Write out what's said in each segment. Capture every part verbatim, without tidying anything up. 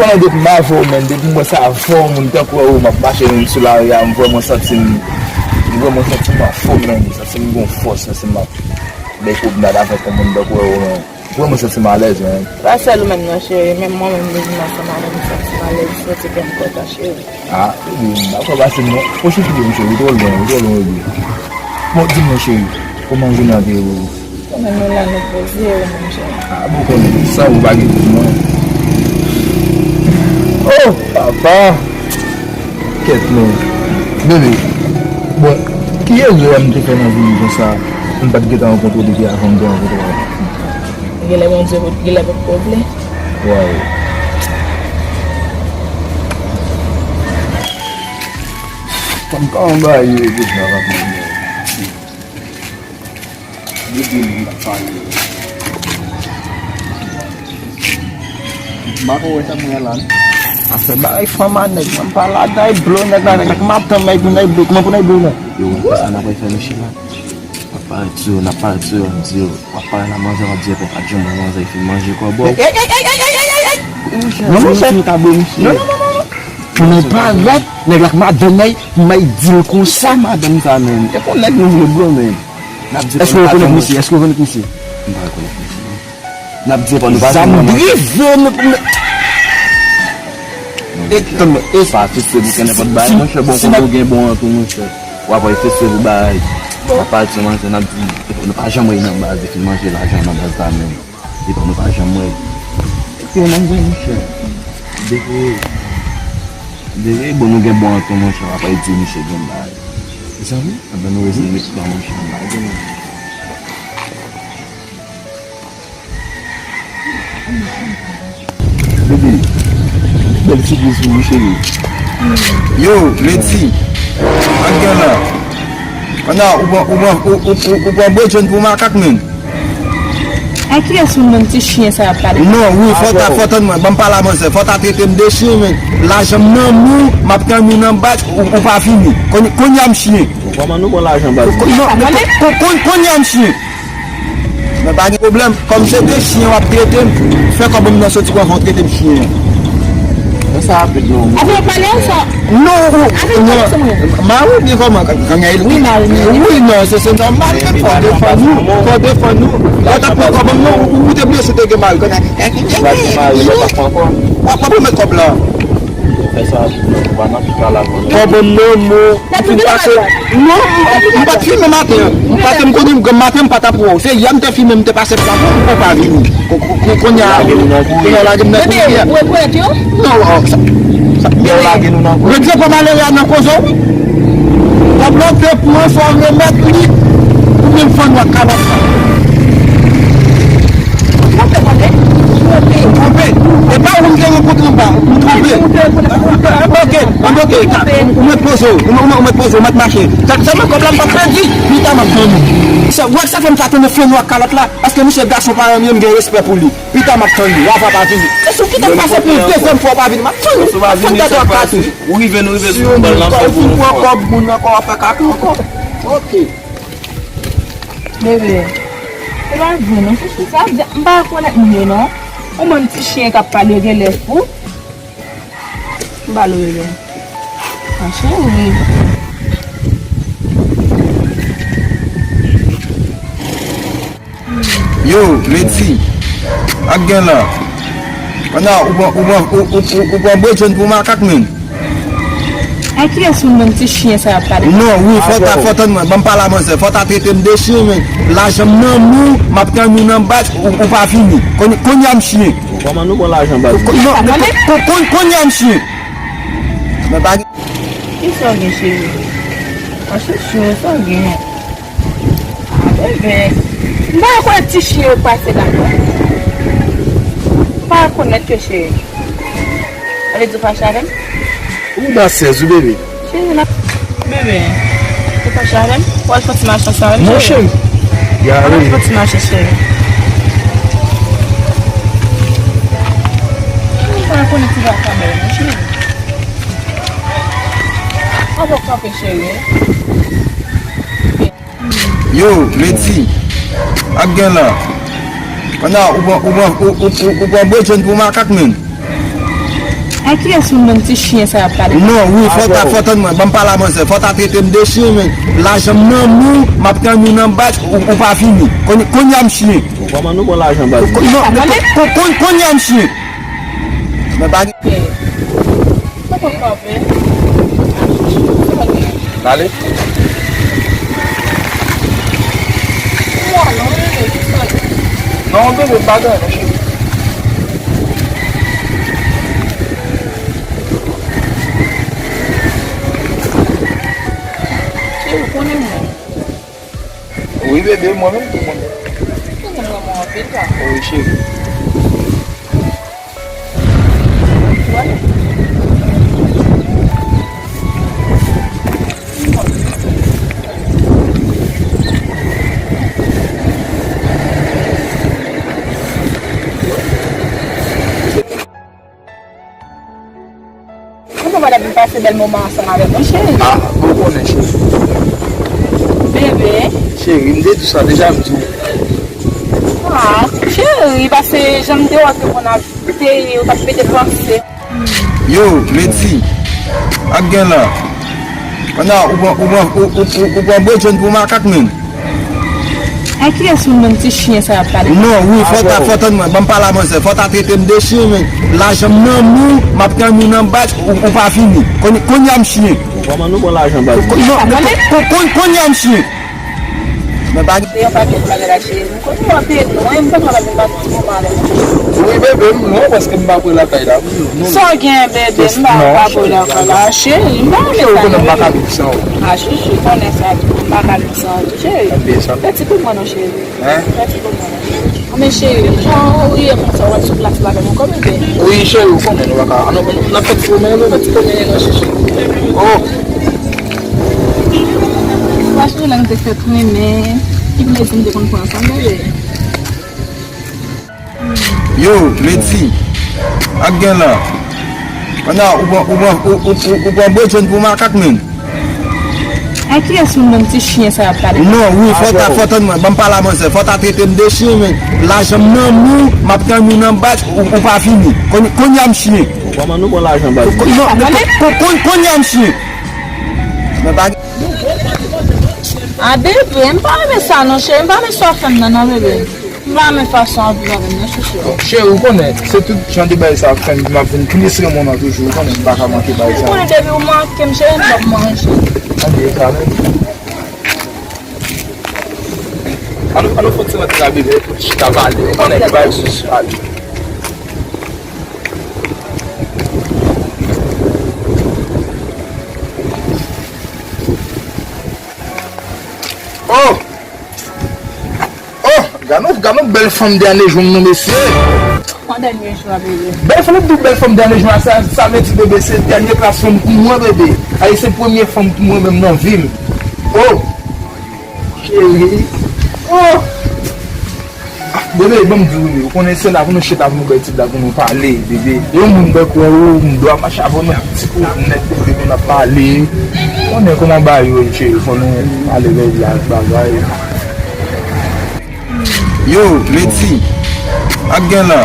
Pandan depi m avè w, menn, depi m wè sa avè w, moun tankou w, m ap mache menm sou lari a, m vrèman santi m, m vrèman santi m anfòm, menn, m santi m gon fòs, m santi m ap bay pwomnad avèk yon moun tankou w, menn. M vrèman santi m alèz, menn. Pa sèl ou menm non, cheri, menm mwen menm, m vin ansanm avè w, m santi m alèz, m santi kè m kontan, cheri. Ah, baby, m pa kwè pase m non. Bon, cheri, m cheri, ou twò lwen, ou twò lwen, baby. Bon, di m non, cheri, kòman jounen an te ye pou ou? Kòman nou la, nou poze, ou menm, cheri? Ah, bon, konnen sa, ou pa gen pou mwen. Oh, papa! Kèt, men. Baby, bon, ki erè m te fè nan vi m konsa? M pa t gentan rankontre w depi avan m te rankontre w. Genlè Bondye, genlè Bondye vle. Waw. Kòm kòman bagay yo ye deja, papa? Depi m ap pale. M pa ko wè sa mwen la non. Afè bagay fanm a nèg, mwen m pa ladan e blo nèg la, nèg la, kòman ap tann nèg, nèg blo, kòman pou nèg blo la? Yo, wè sa n ap fè, Michel la. N ap parèt sou yo, n ap parèt sou yo, n ap di yo, w ap pale la manzè, w ap di yo pa t janm wè manzè, fin manje kòb ou. Ey, ey, ey, ey, ey, ey, ey, ey! Wi, monchè. Non, monchè. Ti tabou, monchè. Non, non, non, non, non. Pou mwen parèt, nèg la k madanm nèg, pou mwen di l konsa. Madanm sa, menm. E pou nèg nou vle blo, menm. N ap di èske w rekonèt misye? Èske w rekonèt misye? M pa rekonèt misye. N ap di pa nou pa janm wè manzè. Zam drive nou, nou. E tann, e pa fese pou kenenpòt bagay, monchè, bon, si kote w gen bon an tou, monchè. W ap wè fese pou bagay. W ap pale sou manzè, n ap di, nou pa janm wè nan baz, fin manje lajan nan baz la menm. Epi nou pa janm wè. Epi manzè, monchè. Depi, depi, bon, nou gen bon an tou, monchè, w ap wè di misye gen bagay. Zanmi, anben nou rete met ba monchè, bagay gen. Bebe, bèl sipriz pou ou, cheri. Yo, Leti, ann gen la. Ann a, ou pran, ou pran, ou, ou, ou, ou pran bredjenn pou makak, menn. A kiyès moun menm ti chen sa ap pale? Non, wi, fò ta, fò tann mwen, ban m pale a manzè, fò ta trete m de chen, menn. Lajan m nan men w, m ap tann ou nan baz, ou, ou pa vini. Konn-, kounye a m chen. Kòman nou pran lajan baz? Kon-, non, kon-, kon-, kon-, kounye a m chen. Men pa gen pwoblèm, kòm se de chen w ap trete m, fè kòb m nan soti pou w trete m chen an. Nan sa rapid non. Avè w pale ansanm. Non, ou, avè w non. Pale ansanm. Mari w byen kòman, kan, kan, wi, mari w. Wi, non, se, se nòmal, men fò w defann ou, fò w defann ou. Lè w t ap pran kòb m nan, ou, ou te bliye si w te gen mari. Kounye a, w ap pran kòb. W ap pran kòb la. Fè sa, ou pa nan pita la, non. Kòb m nan men w. Ou fin pase. Non, m, m pa t fimen maten an. M pa t, m konnen m granm maten, m pa t ap wè w. Se yè m te fimen, m te pase plat ou, ou pa vini. Ko-, ko-, ko-, kounye a, kounye a lage m nan kouri a. Bebe, ou rekonèt yo? Non, oh, sa, sa, bebe, lage nou nan kouri. Retire pa malere a nan koze w. Kòb la w te pran, fò w remèt li. Ou menm fann wè kalòt la. Twonpe, twonpe. Twonpe. E pa ou m te rankontre anba, ou twonpe. Anba, oke, anba, oke. Ou mèt poze w, ou mèt, ou mèt poze w, ou mèt mache. Sa, sèlman kòb la m p ap pèdi, pita m ap tann ou. Se, ou wè sa fè m sa tounen fè nwa kalòt la, paske misye gason pa renmen m gen respè pou li. Pita m ap tann ou, w ava pa vini. Se sou pita m pase pou dezyèm fwa w pa vini, m ap tann ou. M ap tann gade w ap pati. Ou rive, nou rive sou bal nan fè pou nou fò. Ou fin pran kòb moun ankò, w ap fè kaka ankò. Oke. Bebe, se pa vre non, chouchou. Sa ap di, m pa rekonèt moun yo non. Ou menm ti chen k ap pale yo genlè fou. M pa lwe yo. Mache wi. Yo, Leti, ak gen la. Pandan ou pran, ou pran, ou, ou, ou, ou pran bredjenn pou makak, menn. A kiyès moun menm ti chen sa ap pale? Non, wi, fò ta, fò tann mwen. Ban m pale a manzè. Fò ta trete m de chen, men. Lajan m nan men w, m ap tann ou nan baz, ou, ou pa vini. Kounye, kounye a m chen. Kòman nou pran lajan baz? Ko-, non, ko-, ko-, kounye a m chen. Men pa gen. Kisa w gen, cheri? An chouchou, sa w gen? Bebe, m pa rekonèt ti chen yo k pase la non. M pa rekonèt yo, cheri. Sa vle di w fache avè m? Ou ba sèz wi, bebe. Cheri, la. Bebe, ou fache avè m? W al fè ti mache ansanm avè m, cheri? Non, cheri. An al fè ti mache, cheri. M pa rekonèt ti vakabon yo non, cheri. An bon kanpe, cheri. Yo, Leti, ak gen la. Pandan ou pran, ou pran, ou, ou, ou, ou pran bredjenn pou makak, menn. A kiyès moun bann ti chen sa y ap pale? Non, wi, fò w ta, fò w tann mwen, ban m pale a manzè, fò w ta trete m de chen, men lajan m nan men w, m ap tann ou nan bak, ou, ou pa vini. Konn-, kounye a m chen. Kòman nou pran lajan baz? Ko-, non, ko-, ko-, kounye a m chen. Men pa gen. Sa poko fè. Sa gen. N ale. Non, bebe, m pa gen anyen, non, cheri. Cheri, ou konnen mwen. Wi, bebe, mwen menm tou konnen. Ou konnen mwen anpil, pa? Wi, cheri. Mwen panse w ap vin pase bèl moman ansanm avèk mwen, cheri. Ah, ou konnen, cheri. Bebe. Cheri, m te di w sa deja, m di w. Ah, cheri, pase jan m te wè w te konn ap peye, ou t ap pete panse. Yo, Medi, ak gen la. Pandan ou pran, ou pran, ou, ou, ou, ou pran bredjenn pou makak, menm. A kiyès moun bann ti chen sa y ap pale? Non, wi, fò w ta, fò w tann mwen, ban m pale a manzè, fò w ta trete m de chen, men lajan m nan men w, m ap tann ou nan bak, ou, ou pa vini. Kounye, kounye a m chen. Kòman nou pran lajan baz? Ko-, non, ko-, ko-, kounye a m chen. Men pa gen. Se yon pakèt bagay la, cheri. Kote w ap ye? Mwen, m pa kapab vin pase ti moman avèk ou. Wi, bebe, m lwen, paske m pa pre lakay la. Sa w gen, bebe? M pa, pa pre lakay la, cheri. M pa renmen sa, non. Ou konnen m pa ka viv san ou. A, cheri, konnen sa tou. M pa ka viv san ou, cheri. Fè ti pou mwen, non, cheri. Hein? Fè ti pou mwen, non, cheri. Men, cheri, jan ou ye konsa, w ap sou plas la avèk mwen, kòman, bebe? Wi, cheri, ou konnen nou pa ka. An nou, n ap fè ti pou mwen, non, fè ti pou mwen, non, cheri. Oh! Machè, lè nou te fèk renmen, ki plezi m te konn pran ansanm, bebe. Yo, Medi, ak gen la. Pandan ou pran, ou pran, ou, ou, ou, ou pran bredjenn pou makak, menm. A kiyès moun bann ti chen sa y ap pale? Non, wi, fò w ta, fò w tann mwen, ban m pale a manzè, fò w ta trete m de chen, men lajan m nan men w, m ap tann ou nan bak, ou, ou pa vini. Kounye, kounye a m chen. Kòman nou pran lajan baz? Ko-, non, ko-, ko-, kounye a m chen. Men pa gen. A, bebe, m pa renmen sa non, cheri. M pa renmen sa w fè m nan, non, bebe. M pa renmen fason w ap viv avè m nan, chouchou. Bon, cheri, ou konnen, se tout jan de bagay sa ap fè m, m ap vin plis renmen w nan toujou. Ou konnen, m pa ka manke bagay sa. Ou konnen, depi ou manke m, cheri, m p ap manje. Ann, e sa menm. Ann, ann, fò ti rantre la, bebe, pou chita pale. Ou konnen, ki bagay sou pale. Oh! Oh! Gad on, gad on bèl fanm dènye jou m non, mesye! An dènye jou a, bebe. Bèl fanm, ou di bèl fanm dènye jou a, sa, sa vle di, bebe, se dènye klas fanm pou mwen, bebe. Ay, se premye fanm pou mwen menm nan vi m. Oh! Cheri. Oh! Ah, bebe, ban m di w, ou konnen se la pou nou chita, pou nou bay ti blag, pou nou pale, bebe. Yon moun bèk wè ou, m dwa mache avè w, men ti kou nèt, bebe, pou n ap pale. Ou konnen kòman bagay yo ye, cheri, fò nou pale, bebe, ak bagay. Yo, Medi, ak gen la.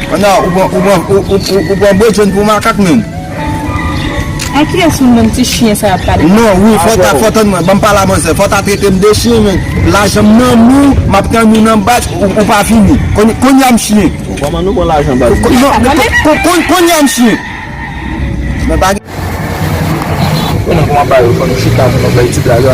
Pandan ou pran, ou pran, ou, ou, ou, ou pran bredjenn pou makak, menm. A kiyès moun bann ti chen sa y ap pale? Non, wi, fò w ta, fò w tann mwen, ban m pale a manzè, fò w ta trete m de chen, men lajan m nan men w, m ap tann ou nan bak, ou, ou pa vini. Kounye, kounye a m chen. Kòman nou pran lajan baz? Ko-, non, ko-, ko-, kounye a m chen. Men pa gen. Konnen kòman bagay yo, fò nou chita pou nou bay ti blag la.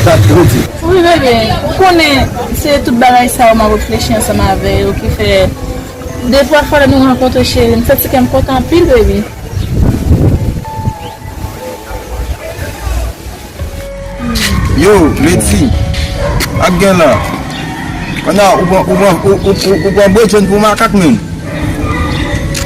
Sa dwe di. Wi, bebe, ou konnen se tout bagay sa yo m ap reflechi ansanm avè yo ki fè de twa fwa lè nou rankontre, cheri, m santi kè m kontan anpil, bebe. Yo, Medi, ak gen la. Pandan ou pran, ou pran, ou, ou, ou, ou pran bredjenn pou makak, menm.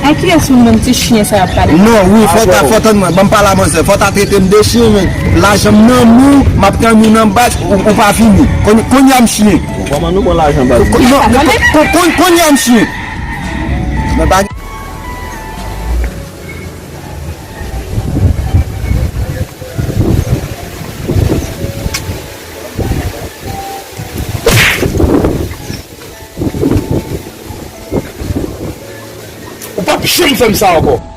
A kiyès moun bann ti chen sa y ap pale? Non, wi, fò w ta, fò w tann mwen, ban m pale a manzè, fò w ta trete m de chen, men lajan m nan men w, m ap tann ou nan bak, ou, ou pa vini. Kounye, kounye a m chen. Kòman nou pran lajan baz? Ko-, non, ko-, ko-, kounye a m chen. Men pa gen. Ou p ap janm fè m sa ankò.